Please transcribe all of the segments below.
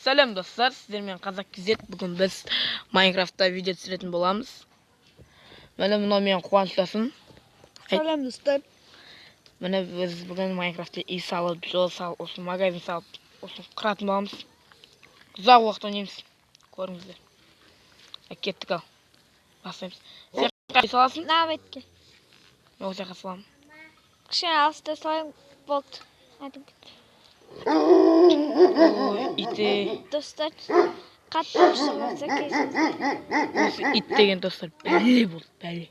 Сәлем достар, сіздермен Қазақ KZ. Бүгін біз Майнкрафтта видео түсіретін боламыз. Міне мынау менің қуаныштасым. Сәлем достар. Міне біз бүгін Майнкрафтта үй салып, жол салып, осы магазин салып, осыны құратын боламыз. Ұзақ уақыт ойнаймыз. Көріңіздер. Кеттік ал. Бастаймыз. Сен қай саласың? Мына бетке. Мен осы жаққа саламын. Кішкене алыста салайын, болды. Айтып кет. Ой, ите. Достар, қатты шығып жатса кешіріңіздер. Осы ит деген достар бәле болды, бәле.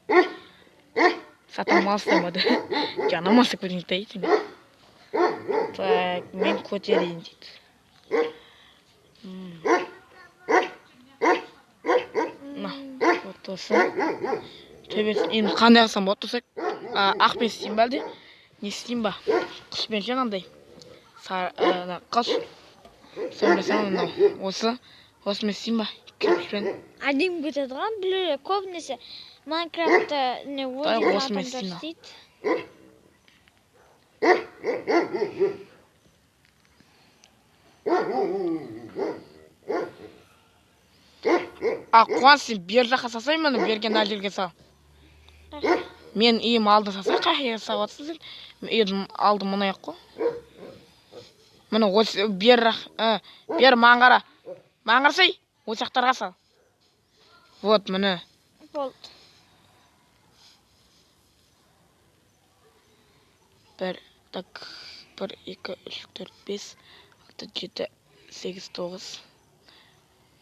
Сатам алыстамады. Жаным асып кетейін да итім. Так, мен көтерейін дейді. Мына, вот осы. Төбесін енді қандай қылсам болады достар? Ақпен істеймін бе әлде? Не істеймін ба? Құспен ше мынандай. Ана қыз. Сонда мынау осы. Осымен істеймін ба? Кірпішпен. Әдемі кетеді ғой, біле, көбінесе Майнкрафтта не Давай ойнайтын осымен адамдар істеймін. істейді. А, Қуан, сен бер жаққа салсай, міне берген мына жерге сал. Мен үйім алды салсай, қай жерге салып жатырсың сен? Мен үйдің алды мына жақ қой. Міне осы бер жақ, бер маған қара. Маған қарасай, осы жақтарға сал. Вот, міне. Болды. Бір, так, бір, екі, үш, төрт, бес, алты, жеті, сегіз, тоғыз,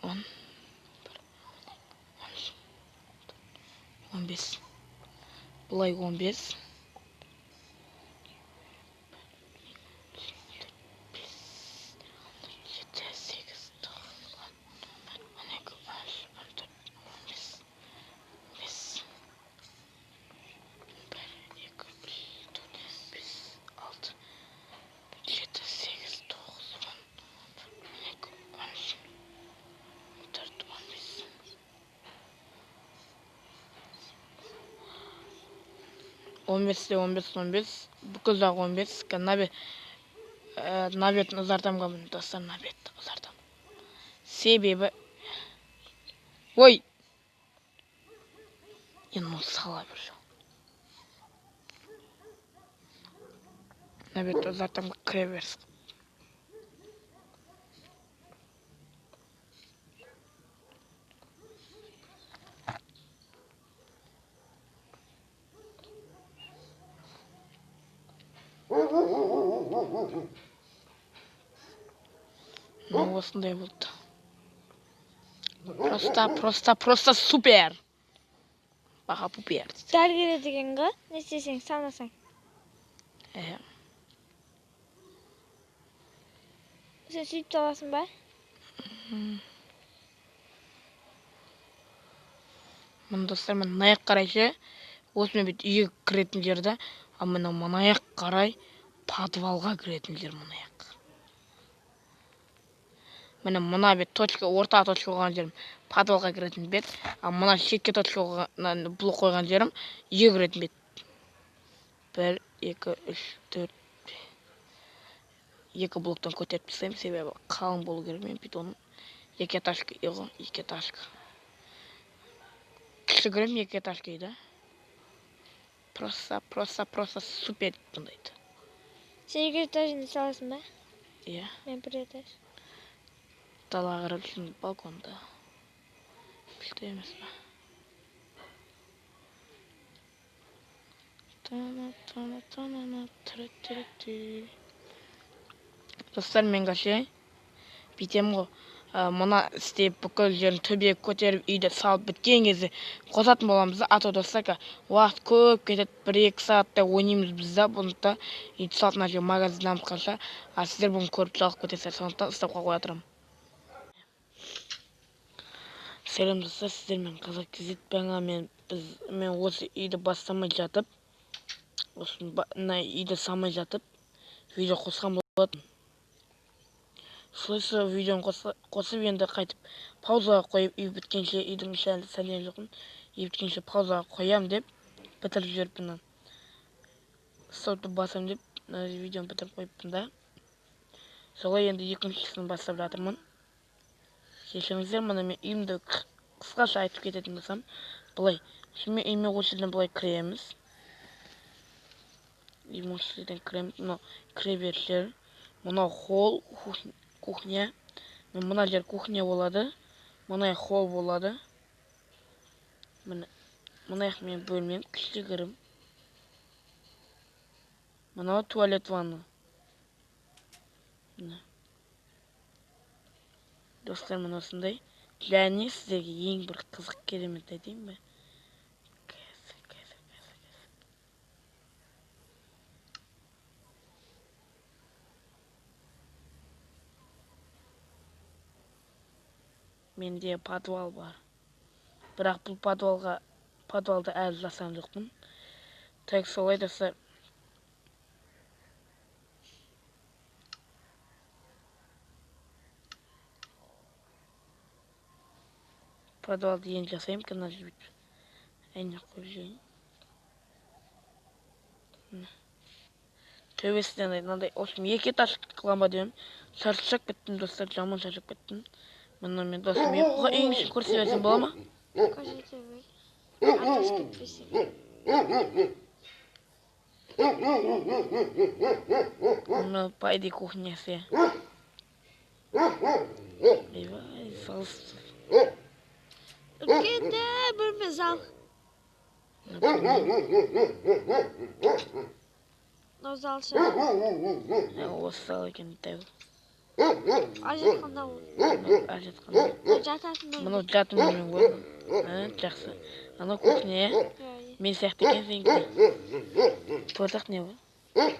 он, бір, он үш, он бес. Былай он бес. Жеті, сегіз, тоғыз, он, он бір, он екі, он үш, он төрт, он бес, он бес. Бір, екі, үш, төрт, бес, алты, жеті, сегіз, тоғыз, он, он екі, он үш, он төрт, он бес. Он бес те он бес, он бес. Бүкіл жағы он бес. Мына бетін ұзартамын ғой, достар, мына бетті ұзартамын. Себебі, ой, енді мұны сала бер жол. Мына бетті ұзартамын, кіре берсін. Ну, осындай болды. Просто, просто, просто супер. Баға пупер. Дәл келеді екен ғой, не істесең, санасаң. Иә. Сен сөйтіп саласың ба? Міне достар, мына мына жаққа қарай ше, осымен бүйтіп үйге кіретін жерді, ал мына мына жаққа қарай подвалға кіретін жер мына жақ. Міне мына бет точка, орта точка қойған жерім подвалға кіретін бет, ал мына шетке точка қойған, мына блок қойған жерім үйге кіретін бет. 1, 2, 3, 4, екі блоктан көтеріп тастаймын, себебі қалың болу керек. Мен бүйтіп оны екі этажка үй ғой, екі этажка. Кішігірім екі этажка үй да. Просто, просто, просто супер бұндайды. Сен екі этажын саласың ба? Иә. Мен бір этаж. Далаға қарап жүрмін, балконда. Күшті емес па? Тана, тана, тана, тірі, тірі, тірі. Достар, мен кеше бүйтемін ғой. Мына істеп бүкіл жерін төбеге көтеріп үйді салып біткен кезде қосатын боламыз да. А то достар, уақыт көп кетеді, бір-екі сағаттай ойнаймыз біз да бұны да. Үйді салып мына жерге магазин алып қалса, а сіздер бұны көріп жалығып кетесіздер, сондықтан ұстап қоя тұрамын. Сәлем достар, сіздермен Қазақ KZ. Жаңа мен осы үйді бастамай жатып, осы мына үйді салмай жатып видео қосқан болатын. Солай сол видеоны қосып енді қайтып паузаға қойып, үй біткенше, үйдің іші әлі сәлем жоқпын, үй біткенше паузаға қоям деп бітіріп жіберіппін. Мына стопты басам деп мына видеоны бітіріп қойыппын да. Солай енді екіншісін бастап жатырмын. Кешіріңіздер, мына мен үйімді қысқаша айтып кететін болсам, былай. Şimdi мен үйіме осы жерден былай кіреміз. Үйіме осы жерден кіреміз. Мынау кіре жер. Мынау холл, кухня. Мына жер кухня болады. Мына холл болады. Міне, мына жақ менің бөлмем, кішігірім. Мынау туалет, ванна. Міне. Достар, міне осындай. Және сіздерге ең бір қызық керемет айтайын ба? Қазір, қазір, қазір, қазір. Менде подвал бар. Бірақ бұл подвалды әлі жасаған жоқпын. Так, солай достар. Подвалды енді жасаймын, мына жерге бүйтіп әйнек қойып жіберейін. Міне. Төбесінен мынандай, в общем, екі этаж қыламын ба деймін. Шаршап кеттім, достар, жаман шаршап кеттім. Мына мен досым үйдің ішін көрсете берсем бола ма? Көрсете бер. Адасып кетпесең. Мына по идее кухнясы. Ойбай, салыс. Үлкен де бөлме зал. Мынау зал шығар. Осы зал екен, дәу. Әжетхана ол. Мынау әжетхана. Мынау жататын бөлме. Мынау жатын бөлме ғой. Жақсы. Анау кухня, иә? Иә, иә. Мен сияқты екен сенікі. Туалет не бұл? Давай.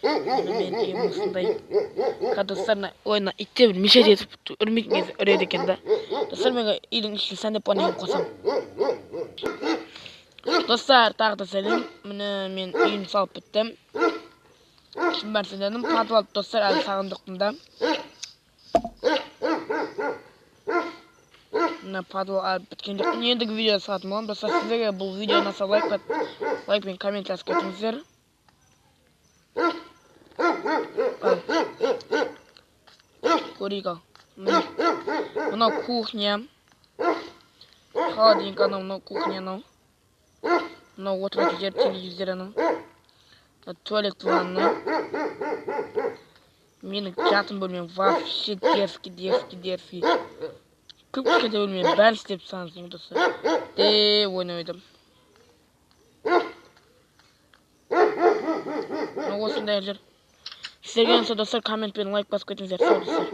Міне менің үйім осындай. Достар, мына, ой, мына иттер бір мешать етіп үрмейтін кезде үреді екен да. Достар, мен үйдің ішін сәндеп қойған үйін қосамын. Достар, тағы да сәлем. Міне мен үйімді салып біттім. Ішін бәрін сәндедім. Подвалды, достар, әлі салған жоқпын да. Мына подвал әлі біткен жоқпын. Ендігі видеода салатын боламын. Достар, сіздерге бұл видео ұнаса лайк пен коммент жазып кетіңіздер. Ал. Көрейік ал. Міне. Мынау кухня. Холодильник анау, мынау кухня анау. Мынау отыратын жер, телевизор анау. Мына туалет, ванна. Менің жатын бөлмем вообще дерзкий, дерзкий, дерзкий. Кіп кішкентай бөлмем, бәрін істеп тастағансың достар. Де ойнап едім. Мына осындай жер. Сіздерге ұнаса, достар, коммент пен лайк басып кетіңіздер. Сау достар.